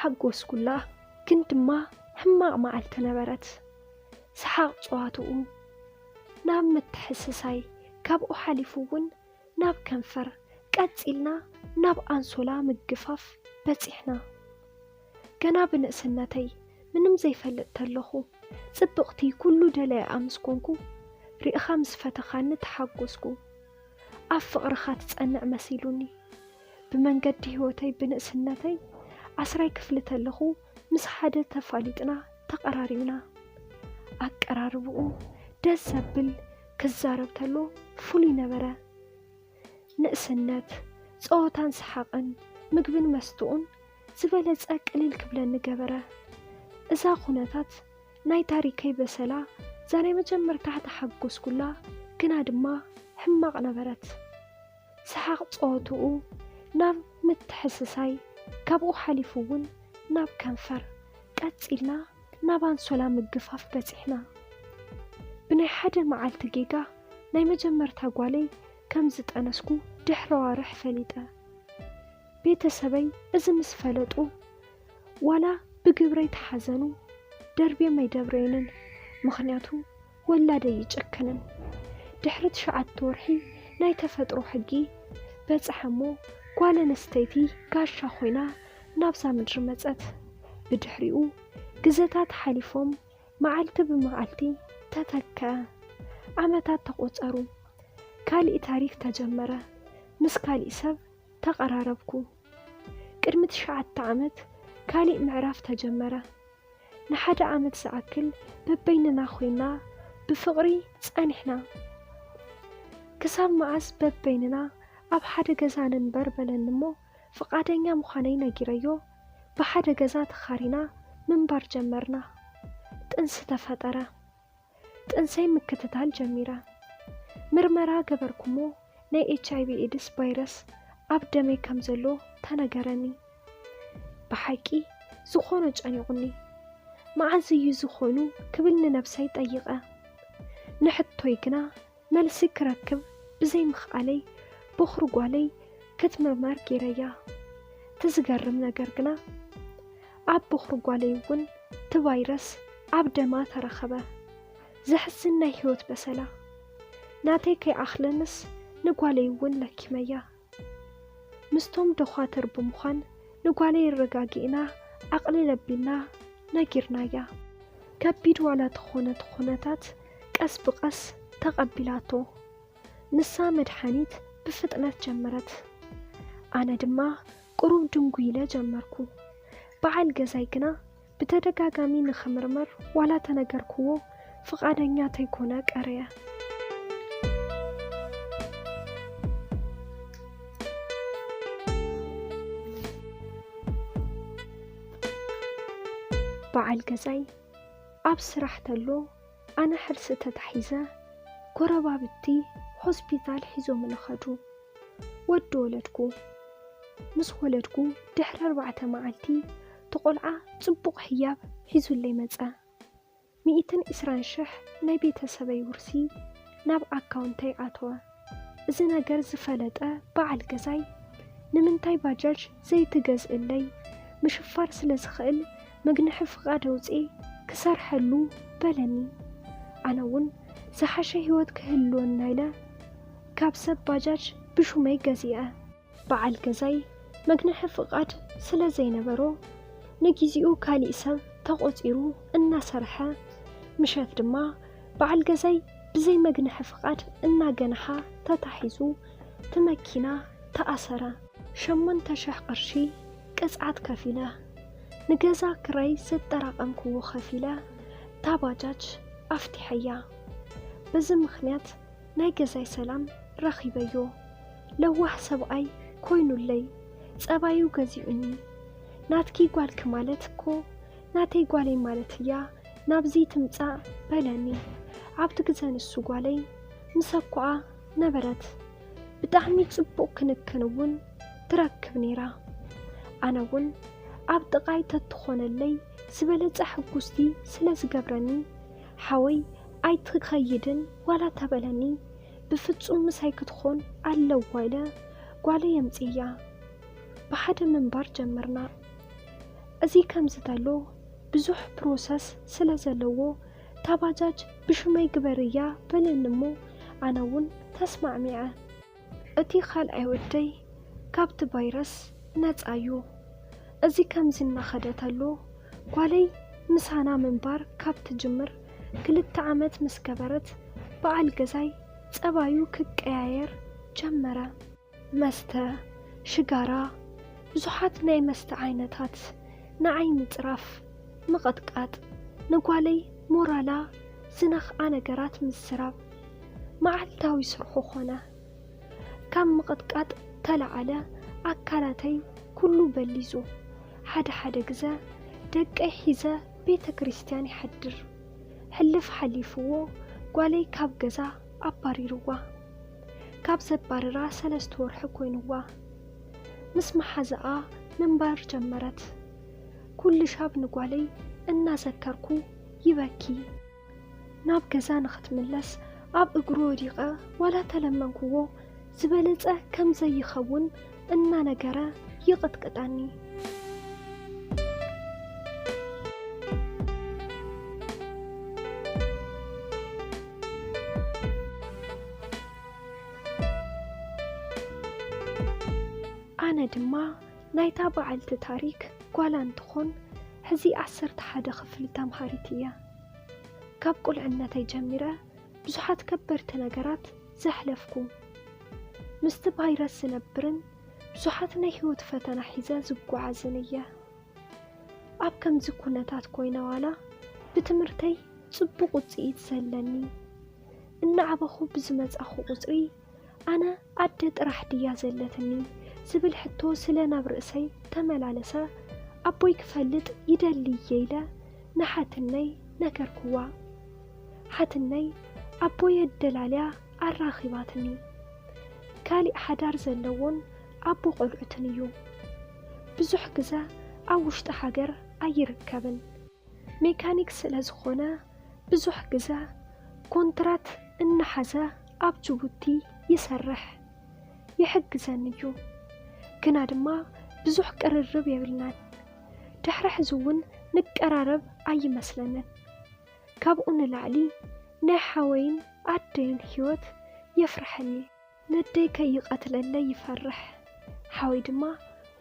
ሓጎስኩላ፣ ግን ድማ ሕማቕ መዓልቲ ነበረት። ሰሓቕ ጸዋትኡ ናብ ምትሕስሳይ፣ ካብኡ ሓሊፉ እውን ናብ ከንፈር፣ ቀጺልና ናብ ኣንሶላ ምግፋፍ በጺሕና። ገና ብንእስነተይ ምንም ዘይፈልጥ ተለኹ፣ ጽብቕቲ ኩሉ ደለያ ምስ ኮንኩ፣ ሪእኻ ምስ ፈተኻኒ ተሓጎስኩ። ኣብ ፍቕርኻ ትጸንዕ መሲሉኒ። ብመንገዲ ህይወተይ ብንእስነተይ ዓስራይ ክፍሊ ተለኹ ምስ ሓደ ተፋሊጥና ተቐራሪብና። ኣቀራርብኡ ደስ ዘብል፣ ክዛረብ ተሎ ፍሉይ ነበረ። ንእስነት፣ ጸወታን ሰሓቕን፣ ምግብን መስትኡን ዝበለጸ ቅልል ክብለኒ ገበረ። እዛ ኩነታት ናይ ታሪከይ በሰላ፣ እዛ ናይ መጀመርታ ተሓጎስኩላ ግና ድማ ሕማቕ ነበረት። ሰሓቕ ጸወትኡ ናብ ምትሕስሳይ፣ ካብኡ ሓሊፉ እውን ናብ ከንፈር፣ ቀጺልና ናብ ኣንሶላ ምግፋፍ በጺሕና። ብናይ ሓደ መዓልቲ ጌጋ ናይ መጀመርታ ጓለይ ከም ዝጠነስኩ ድሕሪ ኣዋርሕ ፈሊጠ። ቤተሰበይ እዚ ምስ ፈለጡ፣ ዋላ ብግብረይ ተሓዘኑ፣ ደርብዮም ኣይደብረዩንን። ምኽንያቱ ወላደይ ይጨክንን። ድሕሪ ትሽዓተ ወርሒ ናይ ተፈጥሮ ሕጊ በጽሐ እሞ፣ ጓል ኣንስተይቲ ጋሻ ኮይና ናብዛ ምድሪ መጸት። ብድሕሪኡ ግዘታት ሓሊፎም፣ መዓልቲ ብመዓልቲ ተተክአ። ዓመታት ተቖጸሩ። ካሊእ ታሪክ ተጀመረ። ምስ ካሊእ ሰብ ተቐራረብኩ። ቅድሚ ትሽዓተ ዓመት ካሊእ ምዕራፍ ተጀመረ። ንሓደ ዓመት ዝኣክል በበይንና ኮይና ብፍቕሪ ጸኒሕና። ክሳብ መዓስ በበይንና ኣብ ሓደ ገዛ ንንበር በለኒ እሞ፣ ፍቓደኛ ምዃነይ ነጊረዮ፣ ብሓደ ገዛ ተኻሪና ምንባር ጀመርና። ጥንሲ ተፈጠረ። ጥንሰይ ምክትታል ጀሚረ። ምርመራ ገበርኩሞ፣ ናይ ኤች ኣይ ቪ ኤድስ ቫይረስ ኣብ ደመይ ከም ዘሎ ተነገረኒ። ብሓቂ ዝኾነ ጨኒቑኒ። መዓዝ እዩ ዝኾኑ ክብል ንነብሰይ ጠይቐ። ንሕቶይ ግና መልሲ ክረክብ ብዘይምኽኣለይ፣ ቦኽሪ ጓለይ ክትምርመር ገይረያ። እቲ ዝገርም ነገር ግና፣ ኣብ ቦኽሪ ጓለይ እውን እቲ ቫይረስ ኣብ ደማ ተረኸበ። ዘሕዝን ናይ ህይወት በሰላ። ናተይ ከይኣኽለንስ ንጓለይ እውን ለኪመያ። ምስቶም ደኳትር ብምዃን ንጓለይ ኣረጋጊእና፣ ዓቕሊ ለቢና ነጊርናያ። ከቢድ ዋላ ተኾነ እቲ ኩነታት፣ ቀስ ብቐስ ተቐቢላቶ። ንሳ መድሓኒት ብፍጥነት ጀመረት። ኣነ ድማ ቁሩብ ድንጉይ ኢለ ጀመርኩ። በዓል ገዛይ ግና ብተደጋጋሚ ንኽምርመር ዋላ ተነገርክዎ፣ ፍቓደኛ ተይኮነ ቀረየ። በዓል ገዛይ ኣብ ስራሕ ተሎ፣ ኣነ ሕርሲ ተታሒዘ፣ ጎረባብቲ ሆስፒታል ሒዞምኒ ኸዱ። ወዲ ወለድኩ። ምስ ወለድኩ ድሕሪ ኣርባዕተ መዓልቲ፣ እቲ ቖልዓ ጽቡቕ ህያብ ሒዙለይ መጸ። ሚእትን ዕስራን ሽሕ ናይ ቤተሰበይ ውርሲ ናብ ኣካውንተይ ኣተወ። እዚ ነገር ዝፈለጠ በዓል ገዛይ፣ "ንምንታይ ባጃጅ ዘይትገዝእለይ? ምሽፋር ስለ ዝኽእል መግንሒ ፍቓድ ኣውጽኤ ክሰርሐሉ" በለኒ። ኣነ እውን ዝሓሸ ህይወት ክህልወና ኢለ ካብ ሰብ ባጃጅ ብሹመይ ገዚአ። በዓል ገዛይ መግንሒ ፍቓድ ስለ ዘይነበሮ፣ ንጊዜኡ ካሊእ ሰብ ተቖጺሩ እናሰርሐ፣ ምሸት ድማ በዓል ገዛይ ብዘይ መግንሒ ፍቓድ እናገንሓ ተታሒዙ፣ እቲ መኪና ተኣሰረ። ሸሞንተ ሽሕ ቅርሺ ቅጽዓት ከፊለ፣ ንገዛ ክራይ ዘጠራቐምክዎ ከፊለ፣ እታ ባጃጅ ኣፍቲሐያ። በዚ ምኽንያት ናይ ገዛይ ሰላም ረኺበዮ። ለዋህ ሰብኣይ ኮይኑለይ፣ ጸባዩ ገዚኡኒ። "ናትኪ ጓልኪ ማለት እኮ ናተይ ጓለይ ማለት እያ፣ ናብዚ ትምጻእ" በለኒ። ኣብቲ ግዘ ንሱ ጓለይ ምስ ኣኮኣ ነበረት። ብጣዕሚ ጽቡቕ ክንክን እውን ትረክብ ነይራ። ኣነ እውን ኣብ ጥቓይ ተትኾነለይ ዝበለጸ ሕጉስቲ ስለ ዝገብረኒ፣ "ሓወይ ኣይትኸይድን ዋላ" ተበለኒ፣ "ብፍጹም ምሳይ ክትኾን ኣለዋ" ኢለ ጓለይ ኣምጽእያ። ብሓደ ምንባር ጀመርና። እዚ ከምዚ ተሎ ብዙሕ ፕሮሰስ ስለ ዘለዎ፣ "እታ ባጃጅ ብሽመይ ግበርያ" በለኒ እሞ፣ ኣነ እውን ተስማዕሚዐ። እቲ ካልኣይ ወደይ ካብቲ ቫይረስ ነጻ እዩ። እዚ ከምዚ እናኸደ ተሎ፣ ጓለይ ምሳና ምንባር ካብ ትጅምር ክልተ ዓመት ምስ ገበረት፣ በዓል ገዛይ ጸባዩ ክቀያየር ጀመረ። መስተ፣ ሽጋራ፣ ብዙሓት ናይ መስተ ዓይነታት ንዓይ ምጽራፍ፣ ምቕጥቃጥ፣ ንጓለይ ሞራላ ዝነኽኣ ነገራት ምዝራብ መዓልታዊ ስርሑ ኾነ። ካብ ምቕጥቃጥ ተለዓለ ኣካላተይ ኩሉ በሊዙ። ሓደ ሓደ ግዘ ደቀይ ሒዘ ቤተ ክርስቲያን ይሓድር። ሕልፍ ሓሊፍዎ ጓለይ ካብ ገዛ ኣባሪርዋ። ካብ ዘባርራ ሰለስተ ወርሒ ኮይንዋ። ምስ መሓዛኣ ምንባር ጀመረት። ኩሉ ሻብ ንጓለይ እናዘከርኩ ይበኪ። ናብ ገዛ ንኽትምለስ ኣብ እግሩ ወዲቐ ዋላ ተለመንክዎ፣ ዝበለጸ ከም ዘይኸውን እናነገረ ይቕጥቅጠኒ። ኣነ ድማ ናይታ በዓልቲ ታሪክ ጓላ እንትኾን፣ ሕዚ ዓሰርተ ሓደ ክፍሊ ተምሃሪት እየ። ካብ ቁልዕነተይ ጀሚረ ብዙሓት ከበድቲ ነገራት ዘሕለፍኩ፣ ምስቲ ቫይረስ ዝነብርን ብዙሓት ናይ ህይወት ፈተና ሒዘ ዝጓዓዝን እየ። ኣብ ከምዚ ኩነታት ኮይነ ዋላ ብትምህርተይ ጽቡቕ ውጽኢት ዘለኒ፣ እናዓበኹ ብዝመጻኹ ቁጽሪ፣ "ኣነ ኣደ ጥራሕ ድያ ዘለትኒ?" ዝብል ሕቶ ስለ ናብ ርእሰይ ተመላለሰ፣ ኣቦይ ክፈልጥ ይደሊ እየ ኢለ ንሓትነይ ነገርክዋ። ሓትነይ ኣቦይ ኣደላልያ ኣራኺባትኒ። ካሊእ ሓዳር ዘለዎን ኣቦ ቆልዑትን እዩ። ብዙሕ ግዘ ኣብ ውሽጢ ሃገር ኣይርከብን። ሜካኒክ ስለ ዝኾነ ብዙሕ ግዘ ኮንትራት እናሓዘ ኣብ ጅቡቲ ይሰርሕ። ይሕግዘኒ እዩ። ግና ድማ ብዙሕ ቅርርብ የብልናን። ድሕሪ ሕዚ እውን ንቀራረብ ኣይመስለንን። ካብኡ ንላዕሊ ናይ ሓወይን ኣደይን ህይወት የፍርሐኒ። ነደይ ከይቐትለለይ ይፈርሕ። ሓወይ ድማ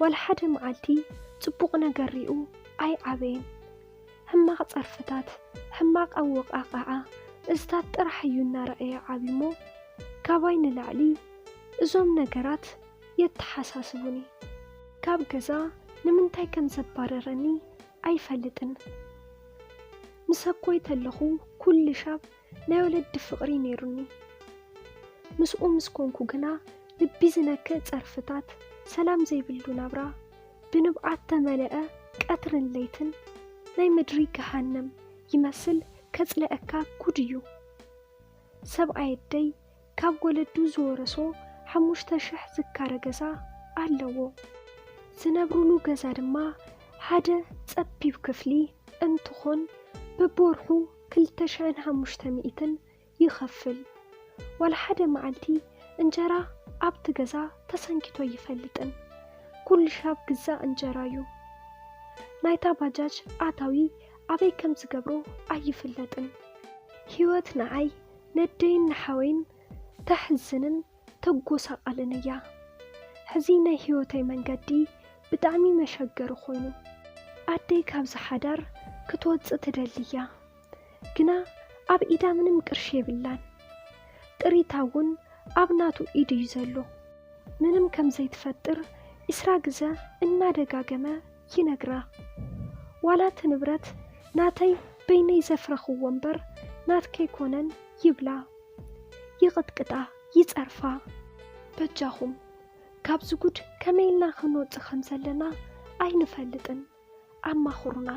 ዋላ ሓደ መዓልቲ ጽቡቕ ነገር ሪኡ ኣይዓበየን። ሕማቕ ጸርፍታት፣ ሕማቕ ኣወቓቕዓ፣ እዝታት ጥራሕ እዩ እናረኣየ ዓብዩሞ፣ ካባይ ንላዕሊ እዞም ነገራት የተሓሳስቡኒ። ካብ ገዛ ንምንታይ ከም ዘባረረኒ ኣይፈልጥን። ምስ ኣኮይ ተለኹ ኩሉ ሻብ ናይ ወለዲ ፍቕሪ ነይሩኒ። ምስኡ ምስ ኮንኩ ግና ልቢ ዝነክእ ጸርፍታት፣ ሰላም ዘይብሉ ናብራ፣ ብንብዓት ተመለአ ቀትርን ለይትን፣ ናይ ምድሪ ገሃነም ይመስል ከጽልኣካ ጉድ እዩ። ሰብኣይ ኣደይ ካብ ወለዱ ዝወረሶ ሓሙሽተ ሽሕ ዝካረ ገዛ ኣለዎ። ዝነብሩሉ ገዛ ድማ ሓደ ጸቢብ ክፍሊ እንትኾን፣ በብወርሑ ክልተ ሽሕን ሓሙሽተ ሚእትን ይኸፍል። ዋላ ሓደ መዓልቲ እንጀራ ኣብቲ ገዛ ተሰንኪቱ ኣይፈልጥን። ኩሉ ሻብ ግዛእ እንጀራ እዩ። ናይታ ባጃጅ ኣታዊ ኣበይ ከም ዝገብሮ ኣይፍለጥን። ህይወት ንዓይ፣ ነደይን ንሓወይን ተሕዝንን ተጎሳቐልን እያ። ሕዚ ናይ ህይወተይ መንገዲ ብጣዕሚ መሸገሪ ኮይኑ፣ ኣደይ ካብዚ ሓዳር ክትወጽእ ትደሊ እያ። ግና ኣብ ኢዳ ምንም ቅርሺ የብላን። ጥሪታ እውን ኣብ ናቱ ኢድ እዩ ዘሎ። ምንም ከም ዘይትፈጥር ዒስራ ግዘ እናደጋገመ ይነግራ። ዋላ እቲ ንብረት ናተይ በይነይ ዘፍረኽዎ እምበር ናትኪ ኣይኮነን ይብላ። ይቕጥቅጣ፣ ይጸርፋ። በጃኹም፣ ካብዚ ጉድ ከመይ ኢልና ክንወጽእ ከም ዘለና ኣይንፈልጥን። ኣማኽሩና።